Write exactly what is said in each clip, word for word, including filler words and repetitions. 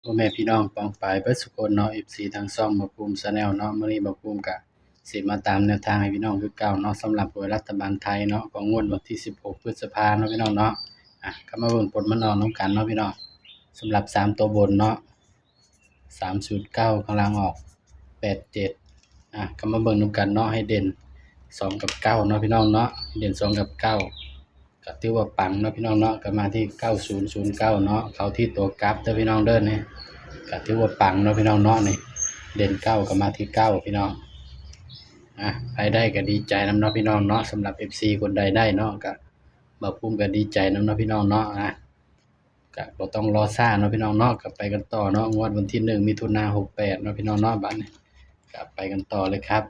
พ่อแม่พี่น้องป้องปายเบิดสุคนเนาะ เอฟซี ทางช่องบ่าวภูมิ Channel เนาะ มื้อนี้บ่าวภูมิก็สิมาตามแนวทางให้พี่น้องคือเก่าเนาะ สำหรับหวยรัฐบาลไทยเนาะ ของงวดวันที่ สิบหก พฤษภาเนาะพี่น้องเนาะ อ่ะ ก็มาเบิ่งผลมันออกนำกันเนาะพี่น้อง สำหรับสามตัวบนเนาะ สามศูนย์เก้า ข้างล่างออก แปดเจ็ด อ่ะ ก็มาเบิ่งนำกันเนาะ ให้เด่น สอง กับ เก้า เนาะพี่น้องเนาะ เด่น สอง กับ เก้า ก็ถือว่าปังเนาะพี่น้องเนาะ ก็มาที่ เก้าศูนย์ศูนย์เก้า เนาะ เข้าที่ตัวกลับเด้อพี่น้องเด้อนี่ ก็ถือว่าปังเนาะพี่น้องเนาะนี่ เด่น เก้า ก็มาที่ เก้า พี่น้อง อ่ะ ใครได้ก็ดีใจนำเนาะพี่น้องเนาะ สำหรับ เอฟซี คนใดได้เนาะ ก็บ่าวภูมิก็ดีใจนำเนาะพี่น้องเนาะ อ่ะ ก็บ่ต้องรอช้าเนาะพี่น้องเนาะ ก็ไปกันต่อเนาะ งวดวันที่ หนึ่ง มิถุนา หกแปด เนาะพี่น้องเนาะ บัดนี้ ก็ไปกันต่อเลยครับ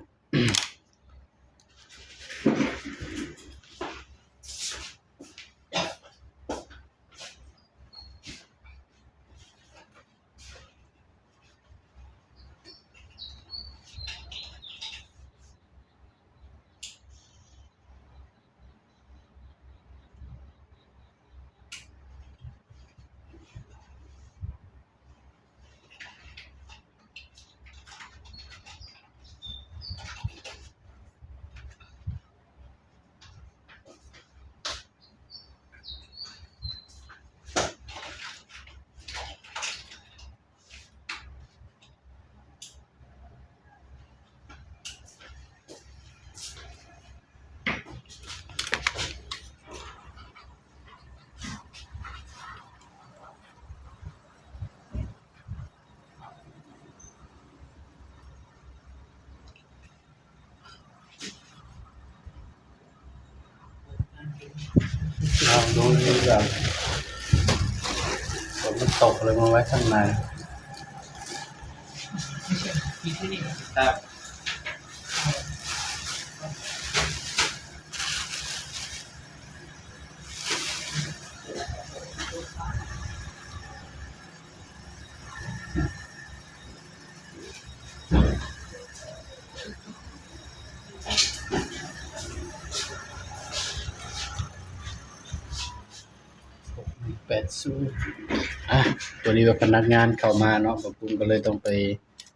ลองดูนี่แบบฝนมันตกเลยมาไว้ข้างใน ครับ แปดศูนย์ อ่ะ ตัวนี้ว่าพนักงานเข้ามาเนาะ บ่าวภูมิก็เลยต้องไป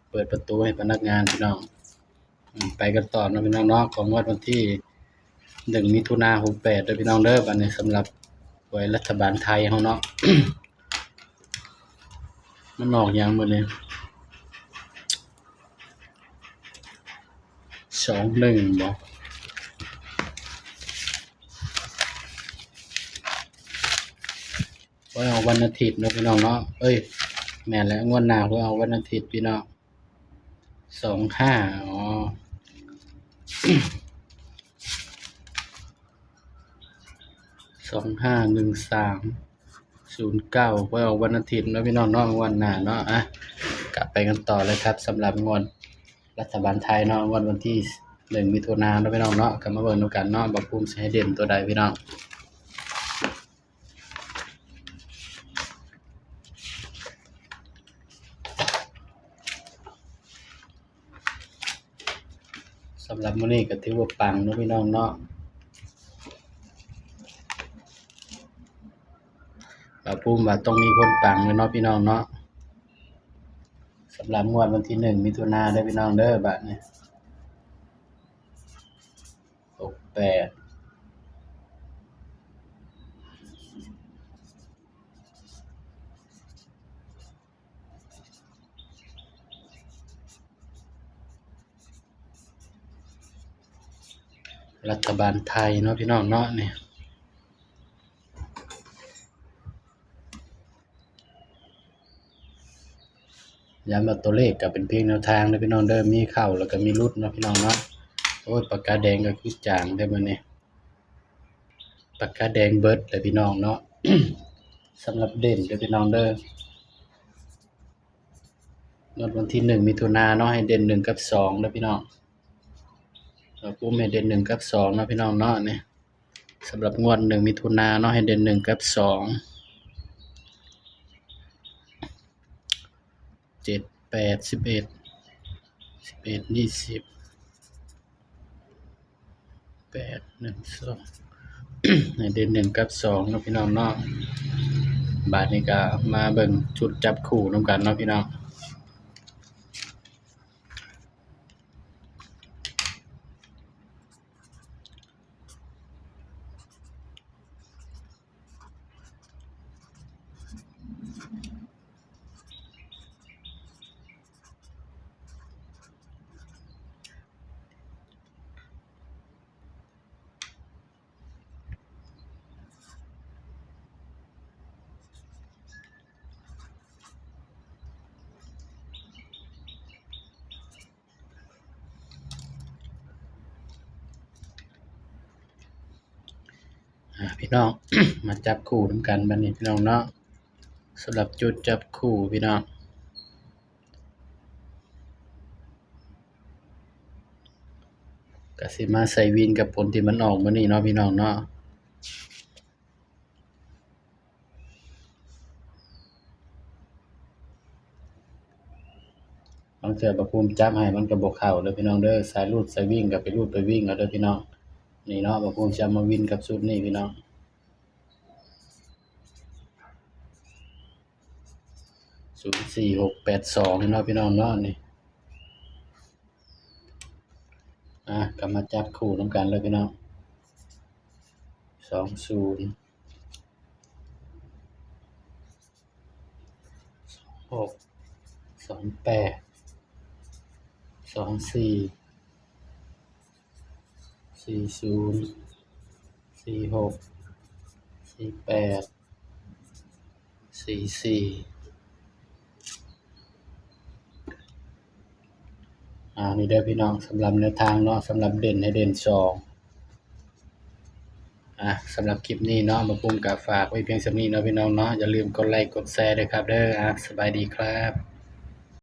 เปิดประตูให้พนักงานพี่น้อง อืม ไปกันต่อเนาะพี่น้องเนาะ ของงวดวันที่ หนึ่ง มิถุนา หกแปด เด้อพี่น้องเด้อ บัดนี้สำหรับหวยรัฐบาลไทยเฮาเนาะ มันออกหยังมื้อนี้ สองหนึ่ง บ่ หวยออกวันอาทิตย์เนาะพี่น้องเนาะ เอ้ย แม่นแล้ว งวดหน้าหวยออกวันอาทิตย์พี่น้อง สองห้า อ๋อ สองห้า หนึ่งสาม ศูนย์เก้า หวยออกวันอาทิตย์เนาะพี่น้องเนาะ งวดหน้าเนาะ อ่ะ กลับไปกันต่อเลยครับ สำหรับงวดรัฐบาลไทยเนาะ งวดวันที่ หนึ่ง มิถุนายนเนาะพี่น้องเนาะ ก็มาเบิ่งนำกันเนาะ บ่าวภูมิสิให้เด่นตัวใดพี่น้อง สำหรับมื้อนี้ก็ถือว่าปังเนาะพี่น้องเนาะ บ่าวภูมิว่าต้องมีคนปังเลยเนาะพี่น้องเนาะ สำหรับงวดวันที่ หนึ่ง มิถุนายนเด้อพี่น้องเด้อ บัดนี้ หกแปด รัฐบาลไทยเนาะพี่น้องเนาะ นี่ ย้ำว่าตัวเลขก็เป็นเพียงแนวทางเด้อพี่น้องเด้อ มีเข้าแล้วก็มีหลุดเนาะพี่น้องเนาะ โอ้ย ปากกาแดงก็คือจางแท้มื้อนี้ ปากกาแดงเบิดเลยพี่น้องเนาะ สำหรับเด่นเด้อพี่น้องเด้อ งวดวันที่ หนึ่ง มิถุนายนเนาะ ให้เด่น หนึ่ง กับ สอง เด้อพี่น้อง บ่าวภูมิให้เด่น หนึ่ง กับ สอง เนาะพี่น้องเนาะ นี่ สำหรับงวด หนึ่ง มิถุนายนเนาะ ให้เด่น หนึ่ง กับ สอง เจ็ด แปด สิบเอ็ด สิบเอ็ด ยี่สิบ แปด หนึ่ง สอง ให้เด่น หนึ่ง กับ สอง เนาะพี่น้องเนาะ บาดนี้ก็มาเบิ่งชุดจับคู่นำกันเนาะพี่น้อง อ่า พี่น้อง มาจับคู่นำกันบัดนี้พี่น้องเนาะ สำหรับจุดจับคู่พี่น้อง ก็สิมาใส่วินกับผลที่มันออกมื้อนี้เนาะพี่น้องเนาะ บางเทื่อบ่าวภูมิจับให้มันก็บ่เข้าเด้อพี่น้องเด้อ สายรูดสายวิ่งก็ไปรูดไปวิ่งเอาเด้อพี่น้อง นี่เนาะ บ่าวภูมิจะเอามาวินกับชุดนี้พี่น้อง ศูนย์สี่หกแปดสอง นี่เนาะพี่น้องเนาะ นี่ อ่ะ ก็มาจับคู่นำกันเลยพี่น้อง สองศูนย์ หก สองแปด สองสี่ สี่ศูนย์ สี่หก สี่แปด สี่สี่ อ่า นี่เด้อพี่น้อง สำหรับแนวทางเนาะ สำหรับเด่นให้เด่นสอง อ่ะ สำหรับคลิปนี้เนาะ บ่าวภูมิก็ฝากไว้เพียงส่ำนี้เนาะพี่น้องเนาะ อย่าลืมกดไลค์กดแชร์ด้วยครับเด้อ อ่ะ สบายดีครับ